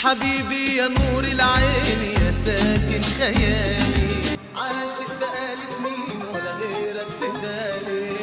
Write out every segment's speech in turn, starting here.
حبيبي يا نور العين يا ساكن خيالي، عاشق بقالي سنين ولا غيرك في بالي.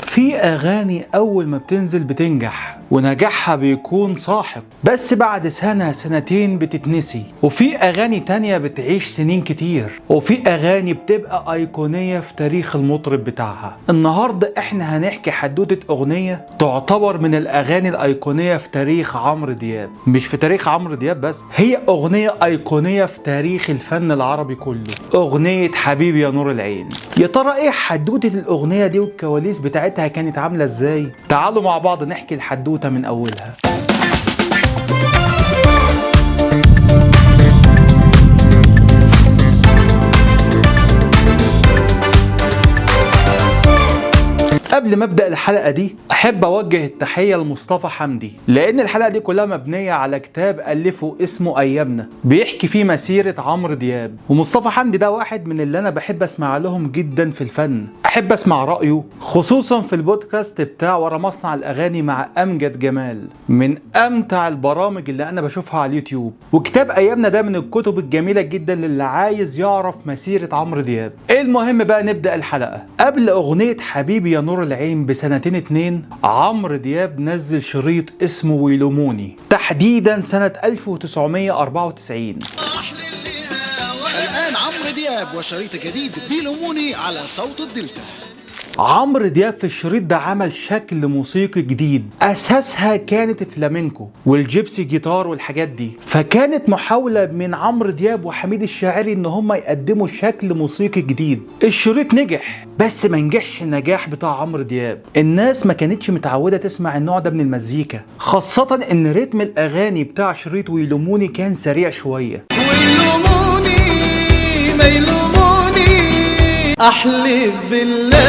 في اغاني اول ما بتنزل بتنجح ونجاحها بيكون ساحق، بس بعد سنة سنتين بتتنسي. وفي اغاني تانية بتعيش سنين كتير، وفي اغاني بتبقى ايقونية في تاريخ المطرب بتاعها. النهاردة احنا هنحكي حدوتة اغنية تعتبر من الاغاني الايقونية في تاريخ عمرو دياب. مش في تاريخ عمرو دياب بس، هي اغنية ايقونية في تاريخ الفن العربي كله، اغنية حبيبي يا نور العين. يا ترى ايه حدوتة الاغنية دي والكواليس بتاعتها كانت عاملة ازاي؟ تعالوا مع بعض نحكي الحدوتة من اولها. قبل ما ابدا الحلقة دي احب اوجه التحية لمصطفى حمدي، لان الحلقة دي كلها مبنية على كتاب الفه اسمه ايامنا، بيحكي فيه مسيره عمرو دياب. ومصطفى حمدي ده واحد من اللي انا بحب اسمع لهم جدا في الفن، احب اسمع رايه خصوصا في البودكاست بتاع ورا مصنع الاغاني مع امجد جمال، من امتع البرامج اللي انا بشوفها على اليوتيوب. وكتاب ايامنا ده من الكتب الجميلة جدا للي عايز يعرف مسيره عمرو دياب. المهم بقى نبدا الحلقة. قبل اغنية حبيبي يا نور العين بسنتين اتنين، عمرو دياب نزل شريط اسمه ويلوموني، تحديدا سنة 1994. الآن عمرو دياب وشريط جديد بيلوموني على صوت الدلتا. عمرو دياب في الشريط ده عمل شكل موسيقي جديد اساسها كانت الفلامينكو وال gypsy guitar والحاجات دي، فكانت محاولة من عمرو دياب وحميد الشاعري ان هم يقدموا شكل موسيقي جديد. الشريط نجح، بس ما نجحش النجاح بتاع عمرو دياب. الناس ما كانتش متعودة تسمع النوع ده من المزيكا، خاصة ان رتم الاغاني بتاع شريط ويلوموني كان سريع شوية. ويلوموني ما يلوموني، احلف بالليالي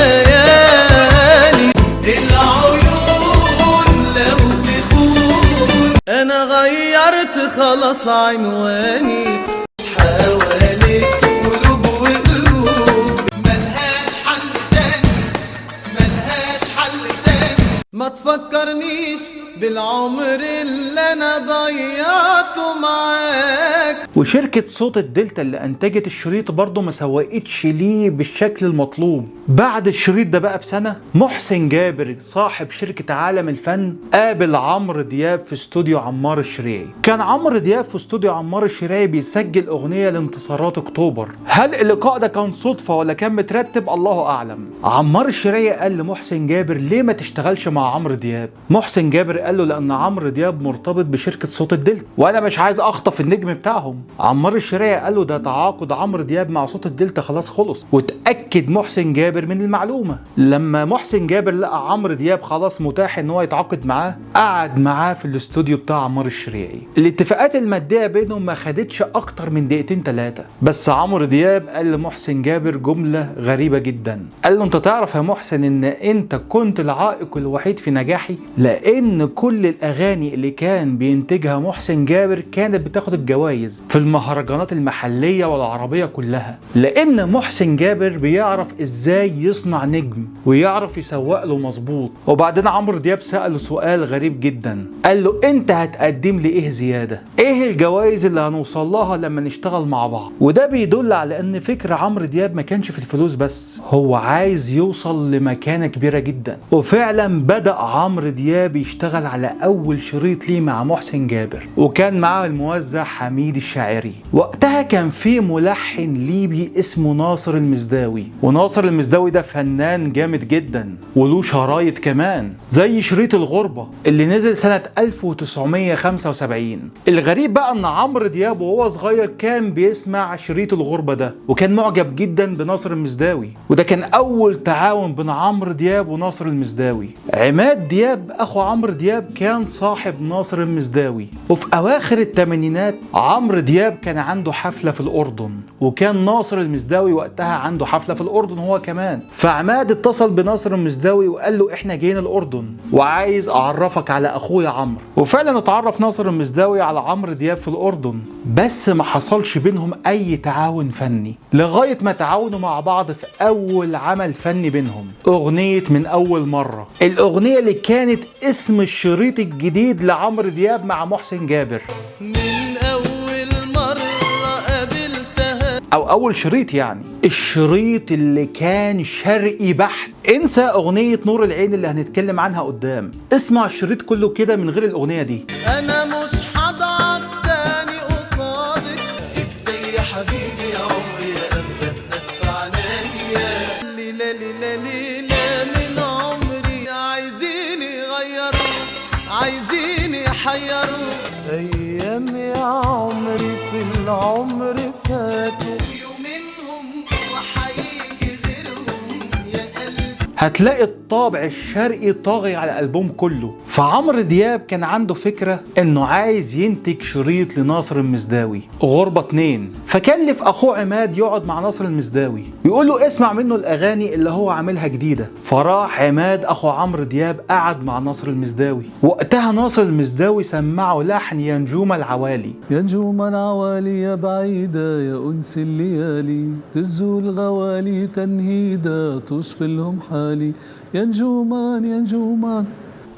العيون لو تخون، انا غيرت خلاص عنواني، حواليك قلوب وقلوب ملهاش حل تاني، ملهاش حل تاني. ما تفكرنيش بالعمر اللي انا ضيعته معاك. وشركة صوت الدلتا اللي انتجت الشريط برضه ما سوقتش ليه بالشكل المطلوب. بعد الشريط ده بقى بسنة، محسن جابر صاحب شركة عالم الفن قابل عمرو دياب في استوديو عمار الشريعي. كان عمرو دياب في استوديو عمار الشريعي بيسجل اغنية لانتصارات اكتوبر. هل اللقاء ده كان صدفة ولا كان مترتب؟ الله اعلم. عمار الشريعي قال لمحسن جابر ليه ما تشتغلش مع عمرو دياب؟ محسن جابر قال له لان عمرو دياب مرتبط بشركة صوت الدلتا وانا مش عايز اخطف النجم بتاعهم. عمار الشريعي قال له ده تعاقد عمرو دياب مع صوت الدلتا خلاص خلص. وتأكد محسن جابر من المعلومة. لما محسن جابر لقى عمرو دياب خلاص متاح ان هو يتعاقد معاه، قعد معاه في الاستوديو بتاع عمار الشريعي. الاتفاقات المادية بينهم ما خدتش اكتر من دقيقتين ثلاثة، بس عمرو دياب قال لمحسن جابر جملة غريبة جدا. قال له انت تعرف يا محسن ان انت كنت العائق الوحيد في نجاحي، لان كل الاغاني اللي كان بينتجها محسن جابر كانت بتاخد الجوائز في المهرجانات المحلية والعربية كلها، لأن محسن جابر بيعرف إزاي يصنع نجم ويعرف يسوق له مظبوط. وبعدين عمرو دياب سأله سؤال غريب جدا، قال له أنت هتقدم لي إيه زيادة؟ إيه الجوائز اللي هنوصل لها لما نشتغل مع بعض؟ وده بيدل على أن فكر عمرو دياب ما كانش في الفلوس بس، هو عايز يوصل لمكانة كبيرة جدا. وفعلا بدأ عمرو دياب يشتغل على أول شريط ليه مع محسن جابر، وكان معاه الموزع حميد الشاعري. وقتها كان في ملحن ليبي اسمه ناصر المزداوي، وناصر المزداوي ده فنان جامد جدا وله شرايط كمان زي شريط الغربة اللي نزل سنة 1975. الغريب بقى ان عمرو دياب وهو صغير كان بيسمع شريط الغربة ده، وكان معجب جدا بناصر المزداوي، وده كان اول تعاون بين عمرو دياب وناصر المزداوي. عماد دياب اخو عمرو دياب دياب كان صاحب ناصر المسداوي، وفي اواخر الثمانينات عمرو دياب كان عنده حفلة في الاردن، وكان ناصر المسداوي وقتها عنده حفلة في الاردن هو كمان. فعماد اتصل بناصر المسداوي وقال له احنا جايين الاردن وعايز اعرفك على اخويا عمرو. وفعلا اتعرف ناصر المسداوي على عمرو دياب في الاردن، بس ما حصلش بينهم اي تعاون فني لغاية ما تعاونوا مع بعض في اول عمل فني بينهم، اغنية من اول مرة، الاغنية اللي كانت اسم الشريط الجديد لعمرو دياب مع محسن جابر. من أول مرة قابلتها، او اول شريط يعني، الشريط اللي كان شرقي بحت. انسى اغنية نور العين اللي هنتكلم عنها قدام، اسمع الشريط كله كده من غير الاغنية دي. أنا مش هضعف تاني قصادك، إزاي يا حبيبي يا عمري يا أغلى الناس في عينيا، ليلة ليلة ليلة من عمري، عايزين يغيروا عايزين يحيروا، أيام يا عمري في العمر فاتوا، يومينهم وهيجي غيرهم يا قلبي. هتلاقي الطابع الشرقي طاغي على الالبوم كله. فعمرو دياب كان عنده فكرة انه عايز ينتج شريط لناصر المسداوي غربة 2، فكلف اخوه عماد يقعد مع ناصر المسداوي ويقول له اسمع منه الاغاني اللي هو عاملها جديدة. فراح عماد اخو عمرو دياب قعد مع ناصر المسداوي، وقتها ناصر المسداوي سمعه لحن يا نجوم العوالي. يا نجوم العوالي يا بعيدة يا أنس الليالي، تزول غوالي تنهيدة توصف لهم حالي، يا نجومان يا نجومان.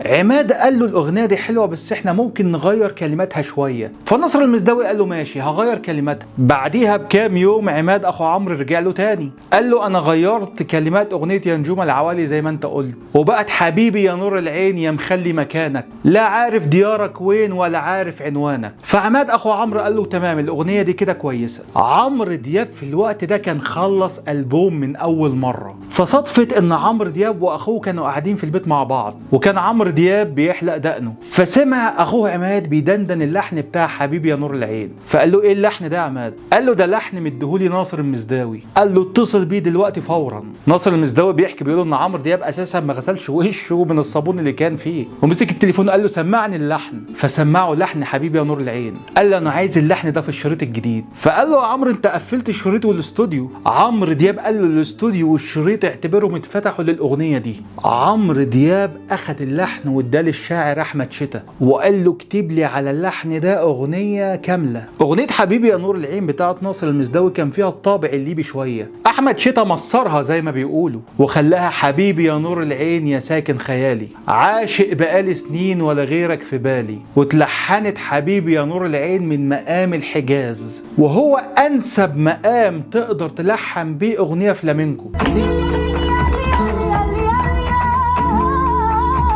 عماد قال له الاغنية دي حلوة بس احنا ممكن نغير كلماتها شوية، فناصر المسداوي قال له ماشي هغير كلماتها. بعديها بكام يوم عماد اخو عمرو رجع له تاني قال له انا غيرت كلمات اغنية يا نجوم العوالي زي ما انت قلت، وبقت حبيبي يا نور العين يا مخلي مكانك، لا عارف ديارك وين ولا عارف عنوانك. فعماد اخو عمرو قال له تمام الاغنية دي كده كويسة. عمرو دياب في الوقت ده كان خلص البوم من اول مرة، فصدفه ان عمرو دياب واخوه كانوا قاعدين في البيت مع بعض، وكان عمرو دياب بيحلق دقنه، فسمع اخوه عماد بيدندن اللحن بتاع حبيبي يا نور العين، فقال له ايه اللحن ده يا عماد؟ قال له ده لحن مديهولي ناصر المسداوي. قال له اتصل بيه دلوقتي فورا. ناصر المسداوي بيحكي بيقول ان عمرو دياب اساسا ما غسلش وشه من الصابون اللي كان فيه، ومسك التليفون قال له سمعني اللحن، فسمعه لحن حبيبي يا نور العين. قال له انا عايز اللحن ده في الشريط الجديد. فقال له يا عمرو انت قفلت الشريط والاستوديو. عمرو دياب قال له الاستوديو والشريط اعتبرهم اتفتحوا للاغنية دي. عمرو دياب اخد اللحن واداه للشاعر احمد شتا وقال له اكتب لي على اللحن ده اغنية كاملة. اغنية حبيبي يا نور العين بتاعت ناصر المسداوي كان فيها الطابع الليبي شوية، احمد شتا مصرها زي ما بيقولوا وخلاها حبيبي يا نور العين يا ساكن خيالي، عاشق بقالي سنين ولا غيرك في بالي، واتلحنت حبيبي يا نور العين من مقام الحجاز، وهو انسب مقام تقدر تلحن بيه اغنية فلامينكو.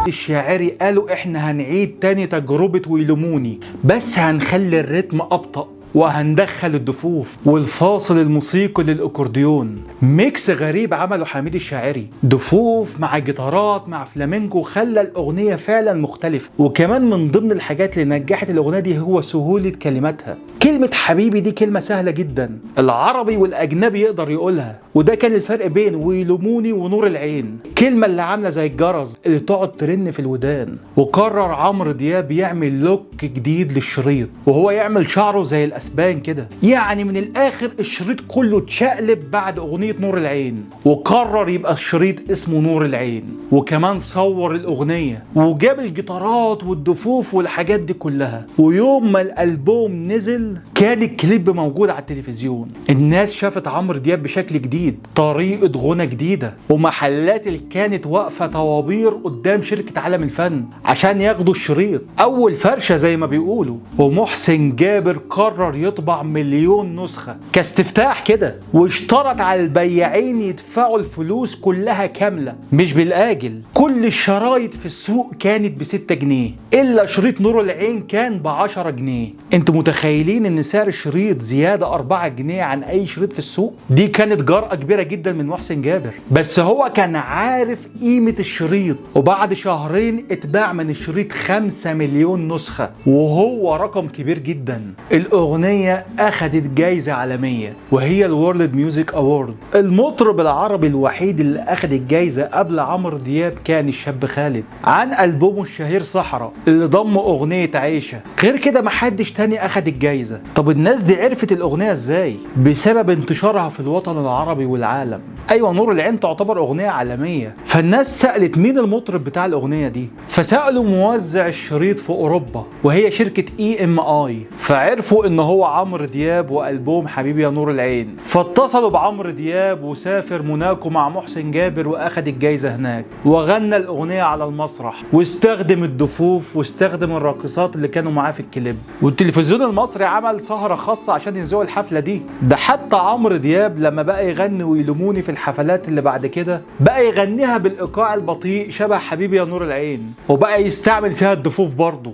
الشاعري قالوا احنا هنعيد تاني تجربة ويلوموني، بس هنخلي الريتم أبطأ وهندخل الدفوف والفاصل الموسيقي للأكورديون. mix غريب عمله حميد الشاعري، دفوف مع جيتارات مع فلامينكو، خلى الأغنية فعلا مختلفة. وكمان من ضمن الحاجات اللي نجحت الأغنية دي هو سهولة كلماتها. كلمة حبيبي دي كلمة سهلة جدا، العربي والأجنبي يقدر يقولها، وده كان الفرق بين ويلوموني ونور العين، كلمة اللي عاملة زي الجرس اللي تقعد ترن في الودان. وقرر عمرو دياب يعمل look جديد للشريط، وهو يعمل شعره زي الأسبان كده، يعني من الآخر الشريط كله اتشقلب بعد أغنية نور العين، وقرر يبقى الشريط اسمه نور العين. وكمان صور الأغنية وجاب الجيتارات والدفوف والحاجات دي كلها. ويوم ما الألبوم نزل كان الكليب موجود على التلفزيون، الناس شافت عمرو دياب بشكل جديد، طريقة غنى جديدة، ومحلات اللي كانت واقفة طوابير قدام شركة عالم الفن عشان ياخدوا الشريط أول فرشة زي ما بيقولوا. ومحسن جابر قرر يطبع 1,000,000 نسخة كاستفتاح كده، واشترط على البياعين يدفعوا الفلوس كلها كاملة مش بالآجل. كل الشرايط في السوق كانت ب6 جنيه، إلا شريط نور العين كان ب10 جنيه. انتوا متخيلين ان سعر الشريط زيادة 4 جنيه عن أي شريط في السوق؟ دي كانت جرأة كبيرة جدا من محسن جابر، بس هو كان عارف عارف قيمة الشريط. وبعد شهرين اتباع من الشريط 5 مليون نسخة، وهو رقم كبير جدا. الأغنية أخدت جايزة عالمية وهي ال World Music Award. المطرب العربي الوحيد اللي أخد الجايزة قبل عمرو دياب كان الشاب خالد عن ألبومه الشهير صحراء اللي ضم أغنية عيشة. غير كده محدش تاني أخد الجايزة. طب الناس دي عرفت الأغنية إزاي؟ بسبب انتشارها في الوطن العربي والعالم. أيوة، نور العين تعتبر أغنية عالمية، فالناس سألت مين المطرب بتاع الأغنية دي، فسألوا موزع الشريط في أوروبا وهي شركة EMI، فعرفوا إن هو عمرو دياب وألبوم حبيبي يا نور العين. فاتصلوا بعمرو دياب وسافر موناكو مع محسن جابر وأخد الجايزة هناك، وغنى الأغنية على المسرح واستخدم الدفوف واستخدم الراقصات اللي كانوا معاه في الكليب. والتلفزيون المصري عمل سهرة خاصة عشان يذيعوا الحفلة دي. ده حتى عمرو دياب لما بقى يغني ويلوموني في الحفلات اللي بعد كده بقى يغنيها بالإيقاع البطيء شبه حبيبي يا نور العين، وبقى يستعمل فيها الدفوف برضه.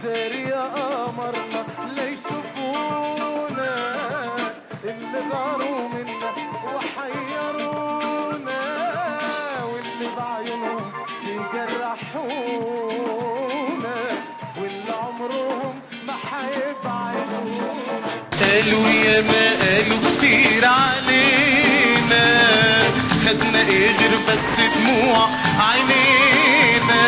داري يا قمرنا لا يشوفونا اللي غاروا منا وحيرونا، واللي بعيونهم بيجرحونا، واللي عمرهم ما هيبعدونا. قالوا يا ما قالوا كتير علينا، خدنا ايه غير بس دموع عينينا.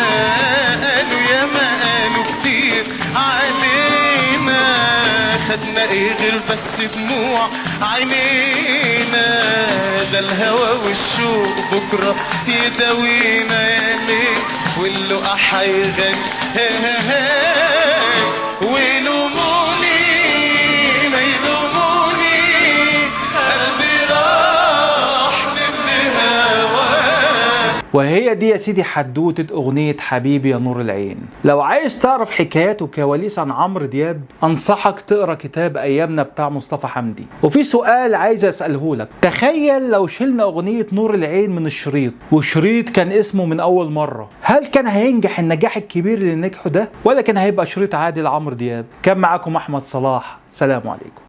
قالوا يا ما قالوا كتير علينا، خدنا ايه غير بس دموع عينينا. ده الهوى والشوق بكرة يداوينا يا ليل، واللقا هيغني ويلوموني ما يلوموني، قلبي راح للهوى. وهي دي يا سيدي حدوتة أغنية حبيبي يا نور العين. لو عايز تعرف حكايات وكواليس عن عمرو دياب أنصحك تقرأ كتاب أيامنا بتاع مصطفى حمدي. وفي سؤال عايز أسأله لك، تخيل لو شلنا أغنية نور العين من الشريط والشريط كان اسمه من أول مرة، هل كان هينجح النجاح الكبير اللي نجحه ده ولا كان هيبقى شريط عادي لعمرو دياب؟ كان معاكم أحمد صلاح، سلام عليكم.